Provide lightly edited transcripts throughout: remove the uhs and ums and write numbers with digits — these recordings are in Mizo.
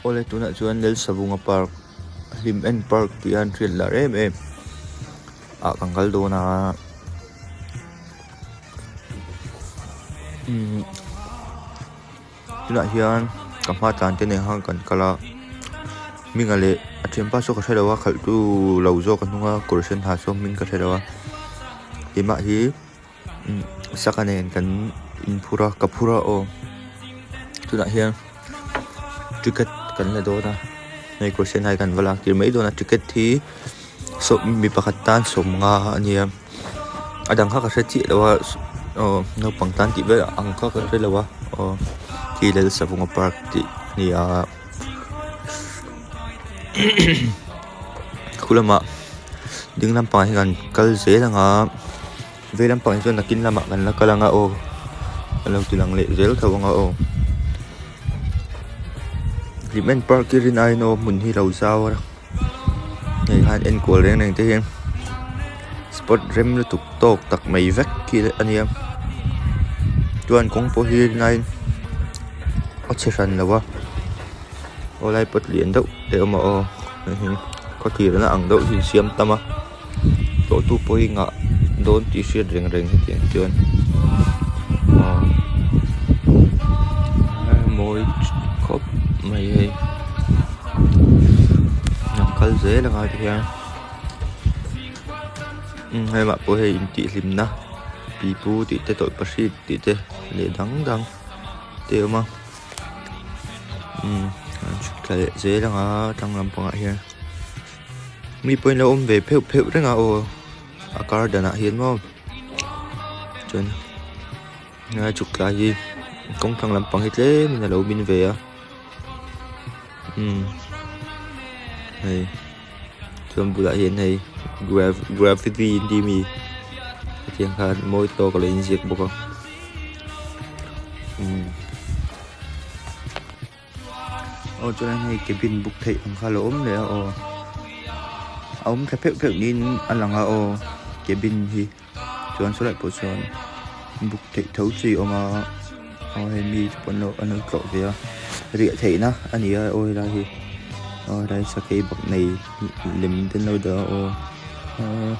Awle tunah chuan Lalsavunga park hlim en park tih a an hriat lar em em ah kan kal dawn a umm tunah hian ka hma tlan te nen khan kan kal a hminga leh a thianpa saw ka hrelo a khalh tu lo zawk a hnung a kawr sen ha saw hming ka hrelo a keimah hi. Saka nen kan inphur a ka phur a aw tunah hian ticket kan la dawn a hei kawr sen lai kan va lak tir mai dawn a ticket hi mi pakhat tan sawmnga a nia a dang kha ka hre chiah lo a aw naupang tan tih vel ang kha ka hre lo a aw khi Lalsavunga park tih a ni a khu lamah ding lampangah hian kan kal zel ang a. Vei lampang hi chuan nakin lamah kan la kal anga aw a lo ti lang leh zel tho anga aw hlimen park hi rin aiin aw hmun hi lo zau a hei khan enkual reng reng te hian spot rem lutuk tawk tak mai vek khi a nia chuan kawng pawh hi rin aiin a chhe hran lo a aw lai pawt lian deuh te a awm a aw khawthirna ang deuh hi siam tam a. Tlawhtu pawh hi ngah dawn tih hriat reng reng hetiang chuan aw mawi khawp mai hei an kal zel anga tihian hemah pawh hei intihhlimna pipu tih te tawlhpahrit tih te leh dang dang te a awm a umm an chhuk thla leh zel anga tlang lampangah hian. Mi pawh in lo awm ve pheuh pheuh reng a aw a garden ah hian maw chuan helai chhuk tlai hi kawng thlang lampang hi tlem in alo bin ve a umm hei chuan bulah hian hei graffiti an tih ami hetiang khan mawi tawk a lo inziak bawk a umm. Aw chuan hei cabin book theih ang kha a lo awm leh a aw a awm thla pheuh pheuh niin a lang a aw cabin hi chuan sawlai pawh chuan book theih tho chi a awm a aw hei mi te pawh an lo an lo tlawh ve a riah theihna a ni a aw helai hi aw helai sakei bak nei lem te an lo dah a aw aaa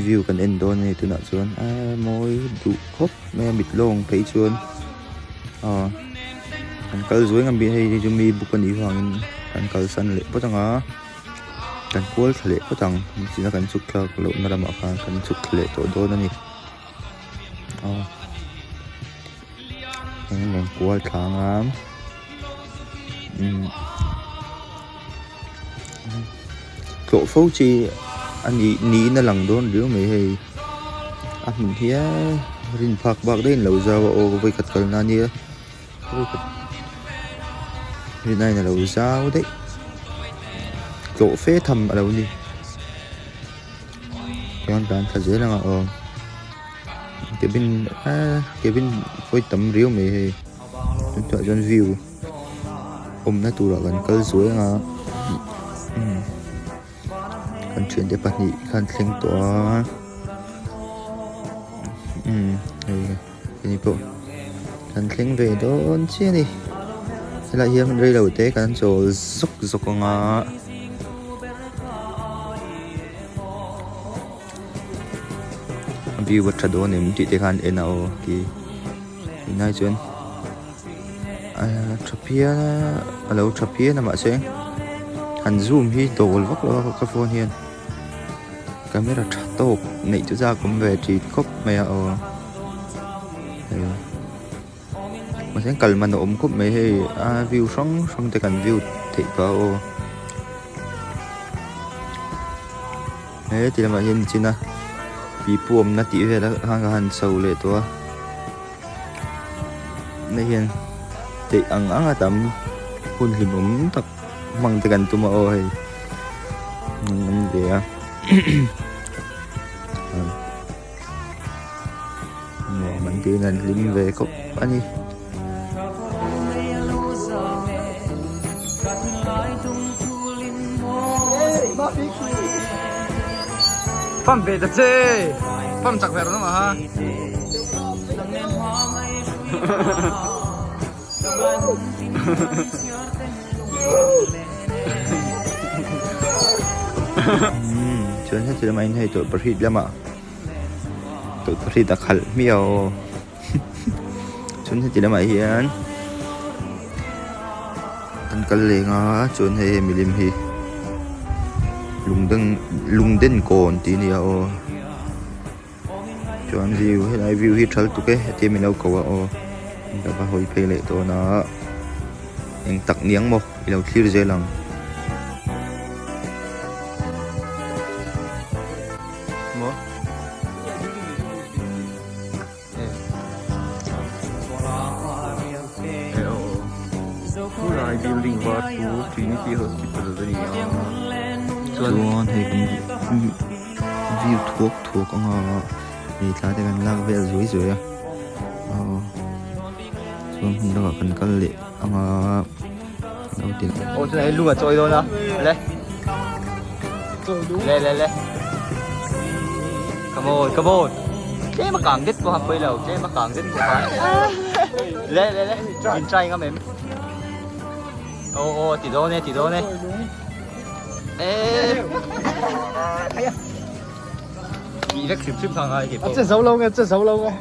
view kan en dawn a ni tunah chuan aaa mawi duh khawp mai a mit lawng phei chuan aw kan kal zuai ngam bik hei chu mi book a nih vangin kan kalsan leh phawt ang a kan kual thla leh phawt ang nichina kan chhuk thlak lohna lamah khan kan chhuk thla leh tawh dawn a ni aw kan rawn kual thla ang a umm tlawh fo chi a nih niin a lang dawn riau mai hei a hmun hian rin phak bak daih in lo zau a aw vawikhat kalna ania vawikhat rin aiin a lo zau daih tlawh fe tham a lo ni chuan tlan thla zel ang a aw cabin eee cabin pawi tam riau mai hei tunah chuan view. Awmna turah kan kal zuai ang a umm kan thiante pahnih khan thleng tawh a umm hei hei pawh kan thleng ve dawn chiah a ni helaiah hian reilo te kan chawl zawk zawk ang a. View a tha dawn em tih te khan en a aw ti tunlai chuan. A tha phian a a lo tha phian a mahse han zoom hi dawl vak lo a ka phone hian camera tha tawk neih chu zak awm ve thin khawp mai a aw hei mahse kal man a awm khawp mai hei a view hrang hrang te kan view theih phah a aw he ti lamah hian nichina pipu awmna tih vel a khan ka han chho leh tawh a. Na hian theih ang ang a tam hun hlimawm tak hmang te kan tum a aw hei an awm ve a nuam an tiin an hlim ve khawp a ni. Fam ve ta che fam chak ve rawh ha. Chuan heti lamah hian hei tawlhpahrit lamah tawlhpahrit a khalh hmiah aw chuan heti lamah hian an kal leng a chuan hei hemi lim hi lungdeng lungden kawn tih a ni a aw. Chuan view helai view hi tha lutuk e hetia min lo ko a aw ka va hawi phei leh dawn a eng tak niang maw i lo thlir zel ang. Maw e aw Khulai building var chu Trinity Hospital a ni a chuan hei kan. View thuak thuak anga hei thla te kan lak vel zuai zuai a aw chuan hmun dangah kan kal leh anga lo ti aw chuan hei lung a chawi dawn a le le le le come on come on tlem a kang det pawh a pawi lo tlem a kang det pawh a le le le in try ngam em aw aw ti dawn e ti dawn e. Che zo lo nge che zo lo nge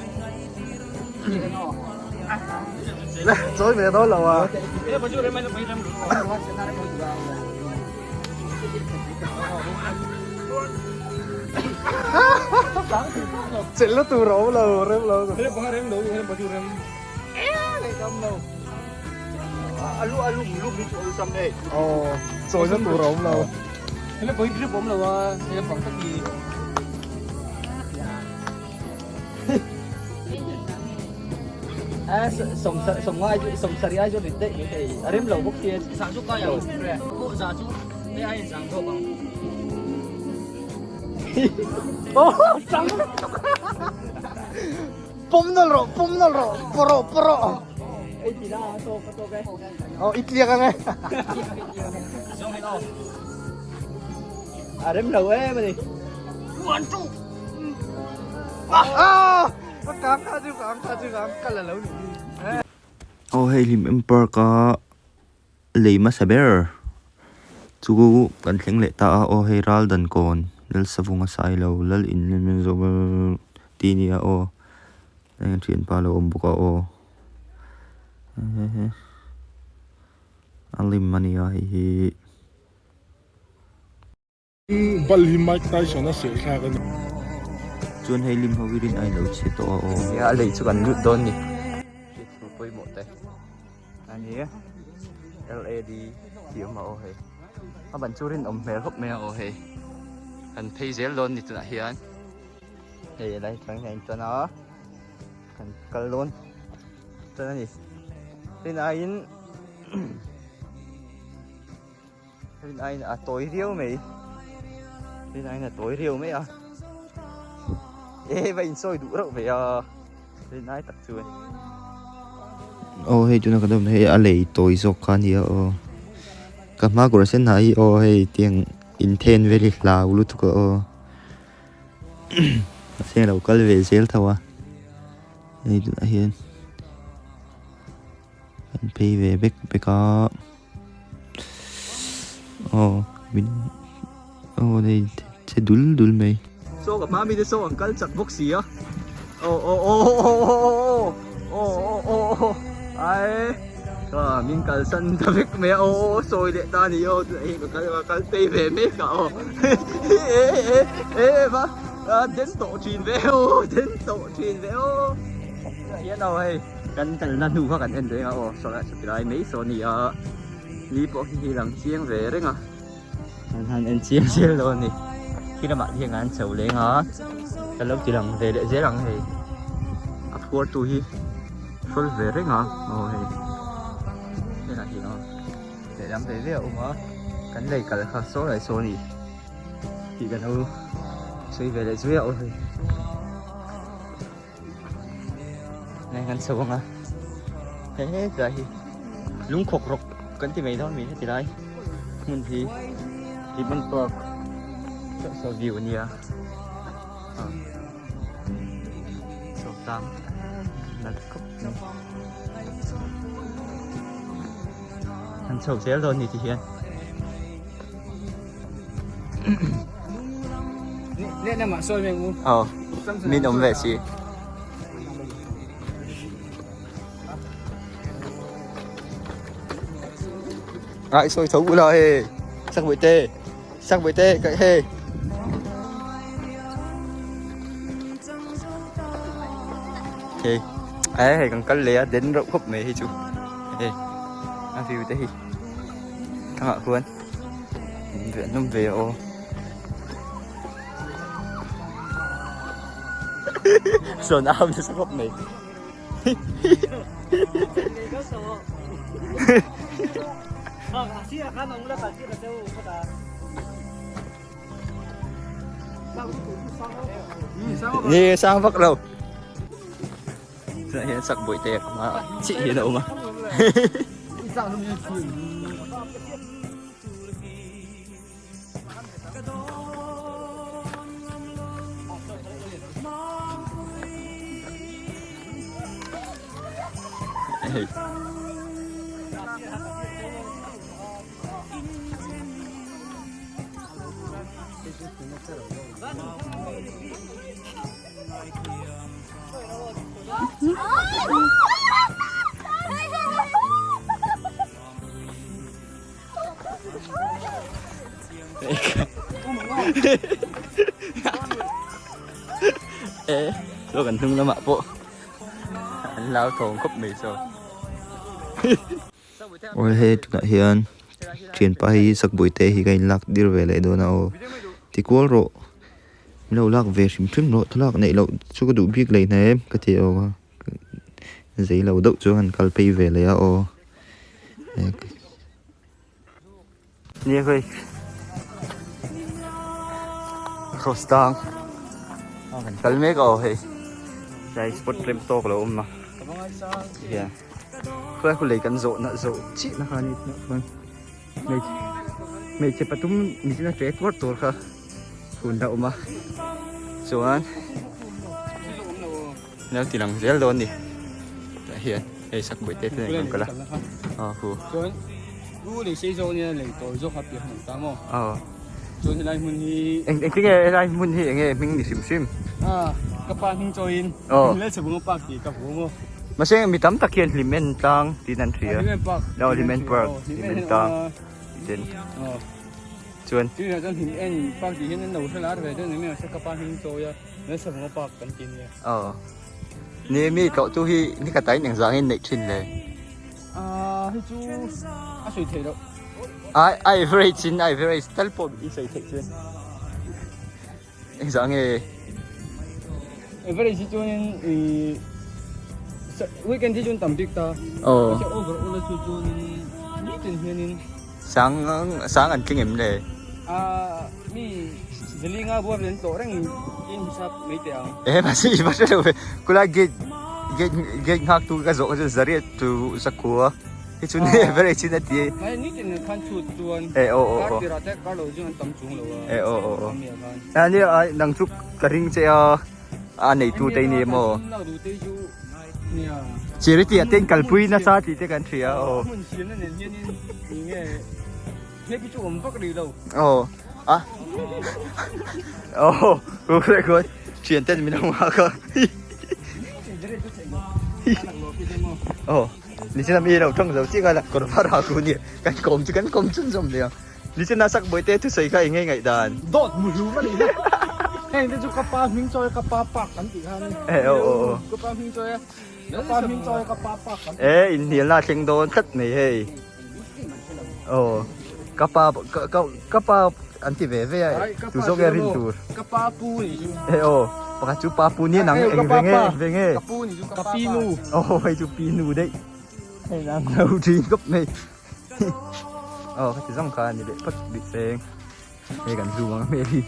le chawi ve dawn lo a che lu tur a awm lo rem lo Chawi na tur a awm lo. Pawm nawlh rawh pawm nawlh rawh paw rawh paw rawh aw i tliak ang e a rem lo em ani ah a kang kha chu kang kha chu kang kal a lo ni aw hei hlim em park a lei hmasa ber chu kan thleng leh ta a aw hei ral dan kawn lal savunga sailo lal in tih a ni a aw hei a thianpa lo awm bawk a aw a lim a ni a hei hi. Bal hi Mike Tyson a seh thlak a ni. Chuan hei lim ho hi rin a ilo chhe tawh a aw. Nia a lei chu kan lut dawn ni. Hriat thu pawimawh te a ni LAD tih awm a aw hei. A ban chu rinawm hmel khawp mai a aw hei. Kan phei zel dawn ni tunah hian. Hei helai atang hian a intan a kan kal dawn tan a ni. Rin aiin. Rin aiin a tawi riau mai rin aiin a tawi riau mai a e va insawi duh reuh ve a rin ai tak chu e. Aw hei tuna kan awmna hei a lei tawi zawk kha a nia aw ka hma kawr sen ha hi aw hei tiang inthen vel hi hlau lutuk a aw mahse a lo kal ve zel tho a hei tunah hian. Kan phei ve bek bek a aw min aw hei che dul dul mai. Saw ka hma mite saw an kal chak bawk si a aw aw aw aw aw aw aw aw aw ai ka min kalsan ta vek mai a aw aw sawi leh ta a ni aw hei ka kal ka kal phei ve mek a aw e e e va den tawh thin ve aw den tawh thin ve aw hian aw hei. Kan kalna hnu kha kan en reng a aw saw saw ti lai mai saw a ni a ni pawh khi hi lang chiang ve reng a kan han en chiang zel lo a ni khi lamah te hian kan chho leng a ka lo ti lang ve leh zel ang hei a phuar tu hi hrawl ve reng a aw hei helai hi aw lehlam ve ve a awm a kan lei kal kha saw lai saw a ni tih ka lo sawi ve leh zui a aw hei. Hei kan chho ang a he hetlai hi lungkhawk rawk kan ti mai dawn mi heti lai hmun hi Ribbon Park saw view a nia ah saw tlang nalh khawp mai. Kan chho zel dawn ni ti hian. Aw min awm ve si. Ai sawi tho ula he sak buai te sak buai te kaih he. Hei eh hei kan kal leh a den reuh khawp mai hei chu hei a view te hi thangah khuan an awm ve aw sawn a nasa khawp mai. Ni sang vak lo. Tunah hian sak bawih te a chih hian a awm a. Hei. Ê, cho kan hnung lamah pawh an lau thawng khawp mai saw. Awi hei tunah hian thianpa hi sakbuaite hi ka inlak tir ve leh dawn a aw tikual rawh min lo lak ve hrim hrim rawh thlalak neih loh chu ka duh bik leh hnem ka ti awk a zei lo deuh chu han kal phei ve leh a aw. Nia hei cross tang a kan kal mek a aw hei tlai spot rem tawk lo awm a hian khawi khu lei kan zawh na zawh chiah na kha a ni tunah chuan hmeichhe hmeichhe pathum mitin a ṭe tuar tur kha hun la awm a chuan lo ti lang zel dawn a ni tah hian hei sak buai te te nen kan kal a aw hu chuan u lei sei zawk nia lei tawi zawk a piah hman ta maw aw chuan helai hmun hi eng engtin nge helai hmun hi enge hming ni hrim hrim a ka pa hming chawiin aw Lalchhabunga park tih ka hmu maw mahse mi tam tak hian Hlimen tlang tiin an hria Hlimen park aw Hlimen park Hlimen tlang ten aw chuan tunah chuan Hlimen park tih hian an lo hre lar ve deuh ni mai mahse ka pa hming chawi a Lalchhabunga park kan ti nia. Aw. Ni mi tlawh tu hi ni ka tain engzangin neih thin le? Ah hei chu a sawi theih loh. Ai ai average in average tal pawh i sawi theih chuan. Engzah nge? Average hi chuanin i weekend hi chuan tam bik ta. Aw. Mahse overall a chu chuanin nitin hianin. Sang sang an tling em le? Ah mi Zalinga buar len tawh reng in hisap mai teh ang. Eh mahse i va hre lo ve. Kulai gate gate gate nghak tu ka zawh kha chu zariat tu zakhua hi chu ni average in a ti. Mai nitin khan chhut chuan Eh aw aw kar aw. tirah te kar lo chu an tam chung lo a. Eh aw aw aw. Ami ah khan. A nia a nang chu ka ring che a a neitu te ni emaw. Lak duh te chu nia. Charity ah te in kalpui nasa tih te kan hria aw. Hmun siamna nen hianin enge Hei chu awm vak rih lo. Aw a aw ku leh ku thian ten min lo nghak a. Aw nichina mi lo tawng zo chiah kha la kawr var ha ku nia kan kawm chu kan kawm chhun zawm nia. Nichina sak bawihte thusawi kha eng nge ngaihdan. Dawt muhlum a nih hi. Heng te chu ka pa hming chawi ka pa park kan tih kha a ni. Eh aw aw aw. Ka pa hming chawi a ka pa hming chawi ka pa park kan tih. Eh inhnialna a thleng dawn tlat mai hei. Aw ka pa ka ka ka pa an ti ve ve a tu zawk nge rin tur ka pa pu ni chu e aw pakhat chu pa pu ni nang eng ve nge eng ve nge ka pu ni chu ka pi nu aw hei chu pi nu daih hei nang lo thin khawp mai aw ka ti zawng kha ani leh phawt bik seng hei kan zu ang a hmel hi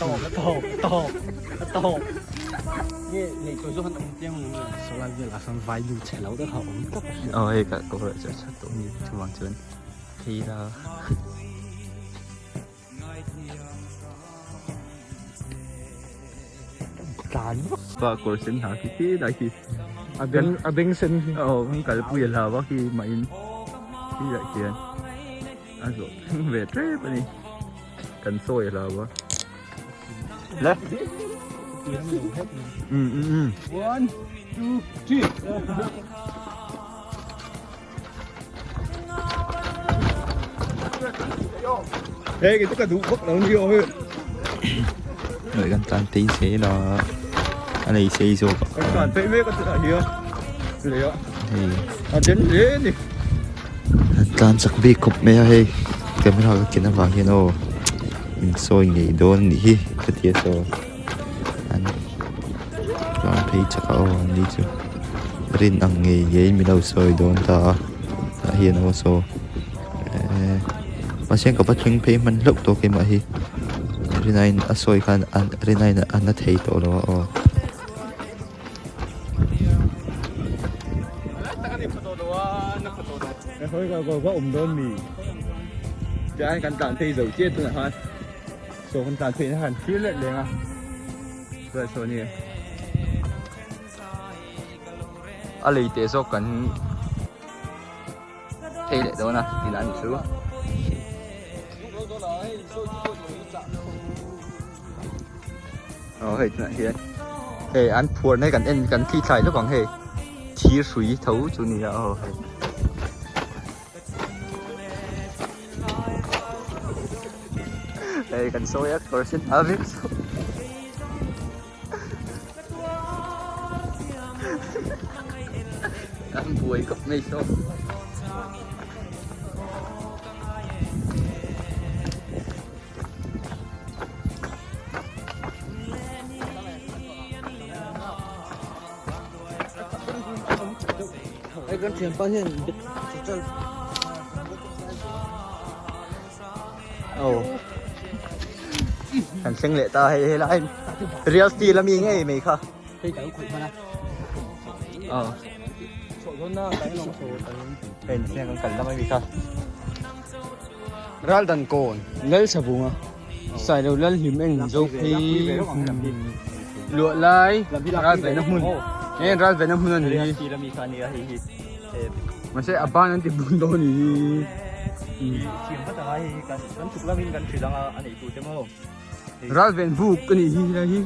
tawp tawp tawp tawp nge nei tawh chu han awm chiang ang nge Sawlai velah khan vai nu chhe lo deuh kha a awm tlat a hria. Aw hei ka ka ruah chhuah chhuah tawh ni chuvang chuan phei la. Tlan vak. Pa kawr sen ha khi khi lai khi. A beng a beng sen khi. Aw kan kalpui a hlau a khi mah in. Sirah khian a zawh thleng ve tep a ni. Kan sawi a hlau a. Le. Um um um. 1 2 3. Hei cái tất cả đủ bốc nó đi rồi. Đợi kan tlan phei zel a a nei sei zawk a. Kan tlan phei mek a chutah hian lei a hei a den hle a ni. An tlan chak bik khawp mai a hei camera ka ken avang hian aw min sawi ngei dawn a nih hi ka ti a saw an tlan phei chak a aw an ni chu rin ang ngei ngeiin min lo sawi dawn ta a tah hian aw saw ehh mahse ka va thleng phei hman hlauh tawh keimah hi rinaiin a sawi khan rinaiin a na thei tawh lo a aw. A lei teh zawk kan phei leh dawn a tih lah a ni chu. Aw hei tunah hian hei an phuarna hi kan en kan thli thlai lawk ang hei thir hrui tho chu ni a aw hei. Hei kan sawi a kawr sen ha vek chu. An buai khawp mai saw. Kan thianpa hian Aw kan thleng leh ta hei helai real steel ami ngei mai kha hei kan khawih hman a aw hei ni kan kal lam ami kha ral dan kawn lal savunga sailo lal hlim eng zo phei luah lai ral vena hmun he ral vena hmun a ni real steel ami kha ania hei hi mahse a ban an ti bun dawn a ni siam vat anga hei hi kan kan chhuk lamin kan hrilh anga a neih tur te maw ral ven buk a nih hi helai hi.